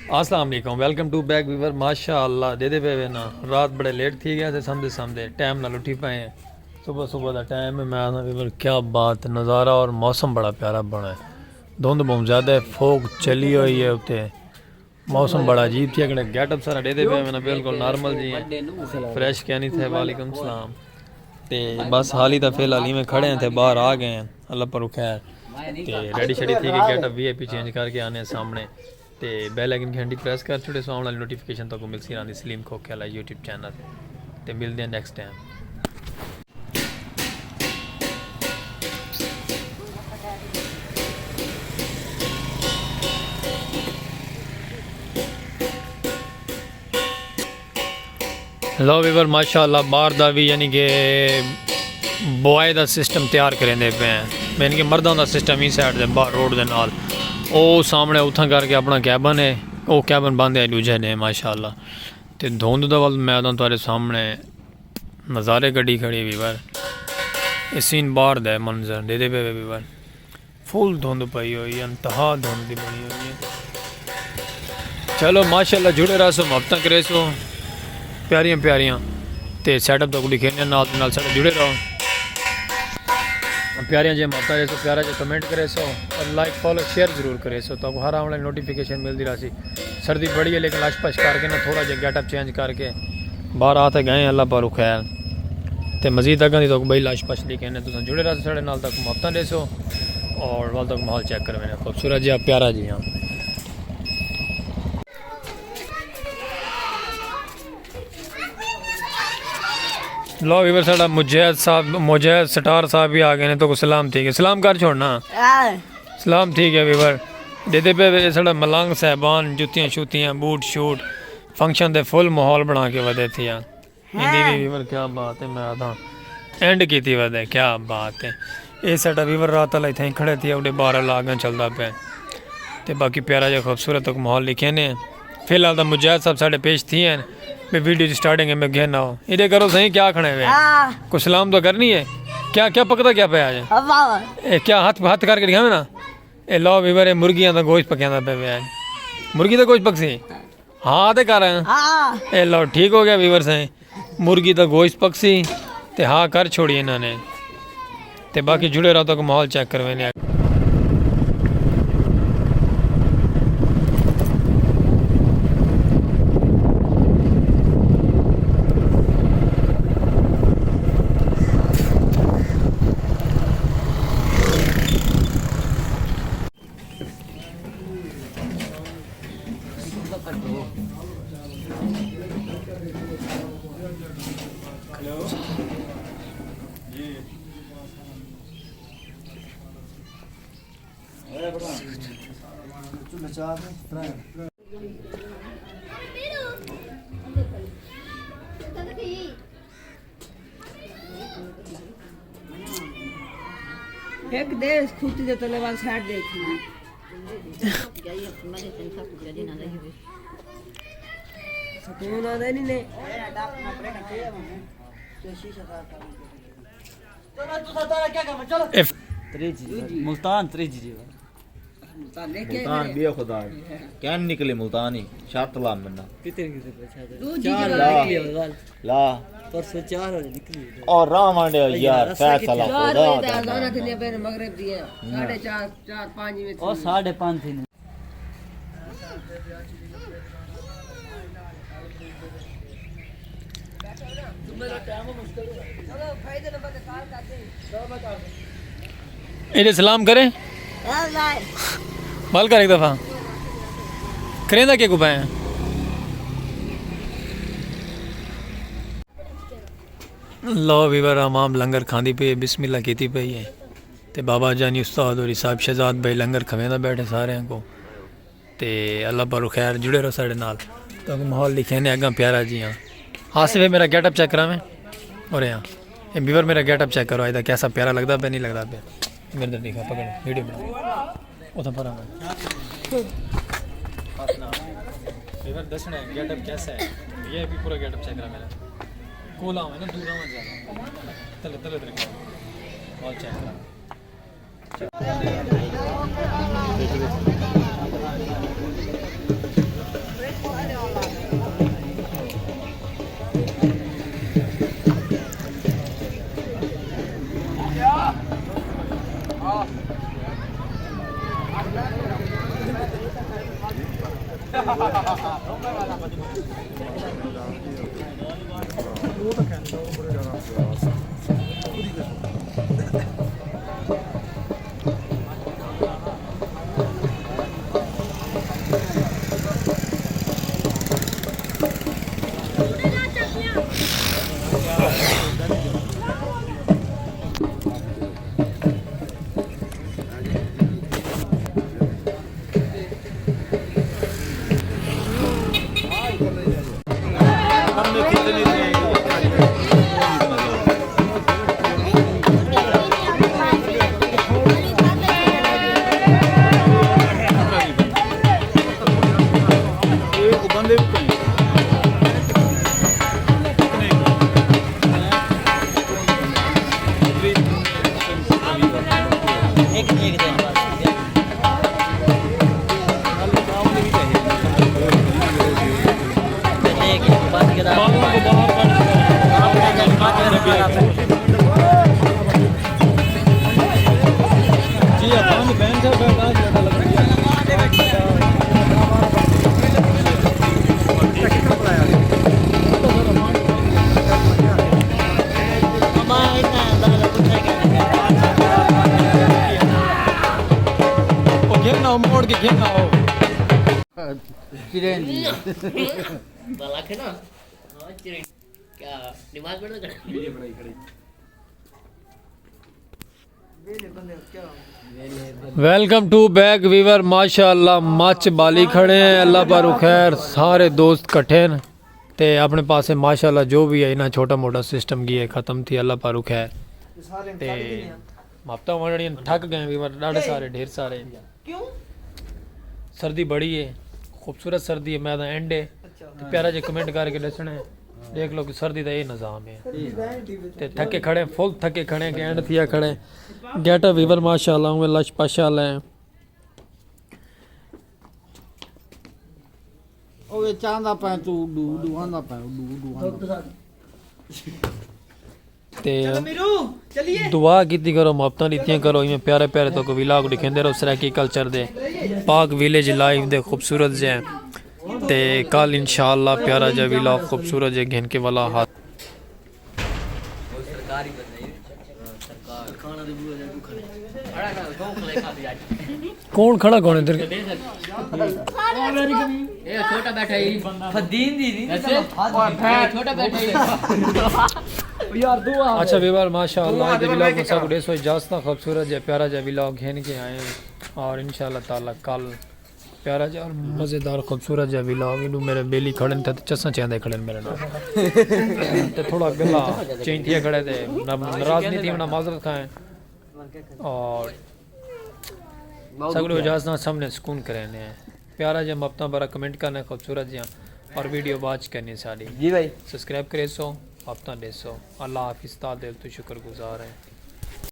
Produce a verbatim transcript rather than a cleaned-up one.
السلام علیکم، welcome to back viewer. ماشاء اللہ، ݙیہدے پئے وے نا، رات بڑے لیٹ تھی ڳئے تے سمدے سمدے ٹائم نال اٹھی پئے ہیں۔ صبح صبح دا ٹائم ہے، میں آکھاں ویور کیا بات، نظارہ اور موسم بڑا پیارا بݨا ہے۔ دھند بہوں زیادہ ہے، فوگ چلی ہوئی ہے اتے موسم بڑا عجیب تھی ڳئے۔ گیٹ اپ سارا ݙیہدے پئے وے نا، بالکل نارمل جی ہیں، فریش کیا نہیں تھے۔ وعلیکم السلام۔ تے بس حالی تاں فی الحال ایویں کھڑے ہیں تے باہر آ ڳئے ہیں، اللہ پاک خیر۔ تے ریڈی شیڈی تھی ڳئے، گیٹ اپ وی آئی پی چینج کر کے آنے ہیں سامݨے۔ تے بیل آئیکن گھنٹی پریس کر چھوڑے سو، آوݨ والی نوٹیفکیشن تہاکوں ملسی رہندی سلیم کھوکھے والا یوٹیوب چینل۔ تے ملدے ہیں نیکسٹ ٹائم۔ لو ویور، ماشاء اللہ، باہر دا وی یعنی کہ بوائے دا سسٹم تیار کریندے پئے ہیں۔ یعنی کہ مرداں دا سسٹم ایں سائیڈ دے باہر روڈ دے نال، او سامݨے اتھاں کر کے اپݨا کیبن ہے، او کیبن بند ہے ݙوجھے نے، ماشاء اللہ۔ تے دھند دا ول میدان تہاݙے سامݨے نظارے کڈھی کھڑی ویور۔ اے سین باہر دا ہے، منظر ݙیہدے پئے وے ویور۔ فل دھند پئی ہوئی ہے، انتہا دھند دی بݨی ہوئی ہے۔ چلو ماشاءاللہ، جڑے رہسو، محبتاں کریسو پیاریاں پیاریاں، تے سیٹ اپ تہاکوں ݙکھیندے ہیں، نال نال ساݙے جڑے رہو۔ پیاریاں جیہاں محبتاں ݙیسو، پیارا جیہا کمنٹ کریسو اور لائک، فالو، شیئر ضرور کریسو، تہاکوں ہر آوݨ والی نوٹیفکیشن ملدی رہسی۔ سردی بڑی ہے لیکن لش پش کر کے نا، تھوڑا جیہا گیٹ اپ چینج کر کے باہر آ تے ڳئے ہیں، اللہ پاک خیر۔ تے مزید اڳاں دی تہاکوں ٻئی لش پش ݙکھیندے ہیں، تساں جڑے رہسو ساݙے نال، تہاکوں محبتاں ݙیسو اور ول تہاکوں ماحول چیک کرویندے ہیں، خوبصورت جیہا، پیارا جیہا۔ لو ویور، ساݙا مجاہد صاحب، مجاہد سٹار صاحب وی آ ڳئے نے، تہاکوں سلام تھی ڳئے، سلام کر چھوڑنا۔ آہ۔ سلام تھی ڳئے ویور۔ ݙیہدے پئے وے ساݙا ملنگ صاحبان، جتیاں شتیاں، بوٹ شوٹ، فنکشن دے فل ماحول بݨا کے ودے تھیا۔ ایندی وی ویور کیا بات ہے، میں آکھاں اینڈ کیتی ودے، کیا بات ہے۔ اے ساݙا ویور رات والا اتھاں ہی کھڑے تھی، اوݙے باہر والا اڳاں چلدا پئے۔ تے باقی پیارا جیہا خوبصورت ہک ماحول ݙکھیندے ہیں۔ فی الحال تاں مجاہد صاحب ساݙے پیش تھی ہیں، میں ویڈیو دی سٹارٹنگ ہے، میں گھن آؤ۔ ایݙے کرو سئیں، کیا کھڑے وے؟ ہاں۔ کوئی سلام تو کرنی ہے؟ کیا، کیا پکدا کیا پیا اڄ؟ ہوا۔ اے کیا ہتھ، ہتھ کر کے ݙکھاویں نا۔ اے لو ویور، اے مرغیاں دا گوشت پکیندا پیا وے اڄ۔ مرغی دا گوشت پکسی؟ ہاں تے کر۔ ہاں۔ اے لو، ٹھیک ہو ڳیا ویور سئیں۔ مرغی دا گوشت پکسی تے ہا کر چھوڑی انہاں نے۔ تے باقی جڑے رہو، تہاکوں ماحول چیک کرویندے ہیں۔ ہک دے اس کھوتی دے تلے وال سائیڈ دیکھ۔ ستون آندا ہی نہیں نے۔ اف۔ تریجی جی، ملتان تریجی جی۔ ملتان ٻیا خدا ہے۔ کین نکلی ملتانی؟ شرط لا منا۔ کتنے کتنے پیسے آتے؟ ݙوجھی چار جگہ لا۔ نکلی ہے۔ لا۔ پرسوں چار وجے نکلی ہے۔ اور راہ وانڈے یار، فیصلہ خدا دا۔ چار وجے دا اذان تھیندی پئے مغرب دی ہے۔ نہ۔ ساڑھے چار، چار، پنج وچ۔ او ساڑھے پنج تھی۔ ایݙے سلام کریں؟ بال کر ہک دفعہ۔ کریں دا کیا کو پائے؟ لو ویور، عوام لنگر کھاندی پئی ہے، بسم اللہ کیتی پئی ہے۔ تے بابا جانی استاد ہوری صاحب شہزاد بھائی لنگر کھویندا ٻیٹھے ساریاں کوں۔ تے اللہ پاروں خیر، جڑے رہو ساݙے نال۔ تہاکوں ماحول ݙکھیندے اڳاں پیارا جیہاں۔ آصف، میرا گیٹ اپ چیک کراویں۔ اور ہاں، اے ویور میرا گیٹ اپ چیک کرو، اڄ دا کیسا پیارا لگدا پیا، نہیں لگدا پیا۔ میرے اندر ݙکھا، پکڑ، ویڈیو بݨا۔ اتھاں پرا۔ ویور دسݨا ہے گیٹ اپ کیسا ہے؟ وی آئی پی پورا گیٹ اپ چیک کرا میرا۔ کول آویں نا، دور آویں زیادہ۔ تلے، تلے تے رکھو۔ ماحول چیک کرا۔ موڑ کے گھن آؤ۔ چرین دی۔ بھلا کھے نا؟ ہاں، چرین۔ کیا نماز پڑھنا کھڑا؟ Welcome to back viewer. ماشاءاللہ مچ بالی کھڑے ہیں، اللہ پاروں خیر، سارے دوست کٹھے ہیں تے اپنے پاسے ماشاءاللہ جو بھی ہے انہاں چھوٹا موٹا سسٹم کی ہے ختم تھی، اللہ پاروں خیر۔ تے ماپتا ونڈنی تھک گئے ویور، ڈاڈھے سارے، ڈھیر سارے۔ کیوں؟ سردی بڑی ہے، خوبصورت سردی ہے، میں تاں اینڈ ہے۔ اچھا۔ تے پیارا جے کمنٹ کر کے ڈسنا ہے۔ دیکھ لو کہ سردی دا اے نظام ہے۔ تے تھکے کھڑے، فل تھکے کھڑے، کہ اینڈ تھیا کھڑے۔ گیٹ اپ ویور ماشاءاللہ، اوے لش پش والا ہے۔ اوے چاہندا پے تو اڈو، اڈو آندا پے، اڈو، اڈو آندا پے۔ تے دعا کیتی کرو، محبتاں ݙتیاں کرو، ایویں پیارے پیارے تہاکوں ولاگ ݙکھیندے رہو سرائیکی کلچر دے، پاک ویلیج لائف دے خوبصورت جے۔ تے کل انشاءاللہ پیارا جا ولاگ خوبصورت جے گھن کے ولا ہاتھ۔ کون کھڑا کون ادھر؟ اے چھوٹا بیٹھا ہی۔ فدین دی نہیں۔ ایسے؟ اے چھوٹا بیٹھا ہی۔ اچھا ویور، ماشاءاللہ، اڄ دے ولاگ کوں ساکوں ݙیسو اجازتاں، خوبصورت جے پیارا جا ولاگ گھن کے آئے ہیں اور انشاءاللہ تعالی کل پیارا جا اور مزیدار خوبصورت جا ولاگ۔ اینو میرے بیلی کھڑے تھے تے چساں چیندے کھڑے میرے نال۔ تے تھوڑا گلا چینج تھیا کھڑے تے ناراض نہیں تھی، انہاں معذرت کھائیں۔ اور سگلو اجازت نال سامنے سکون کرینے ہیں۔ پیارا جا محبتاں بارا کمنٹ کرنے خوبصورت جیاں اور ویڈیو واچ کرنی ساڈی۔ جی بھائی۔ سبسکرائب کریسو، محبتاں ݙیسو۔ اللہ حافظ، تا دل تو شکر گزار ہیں۔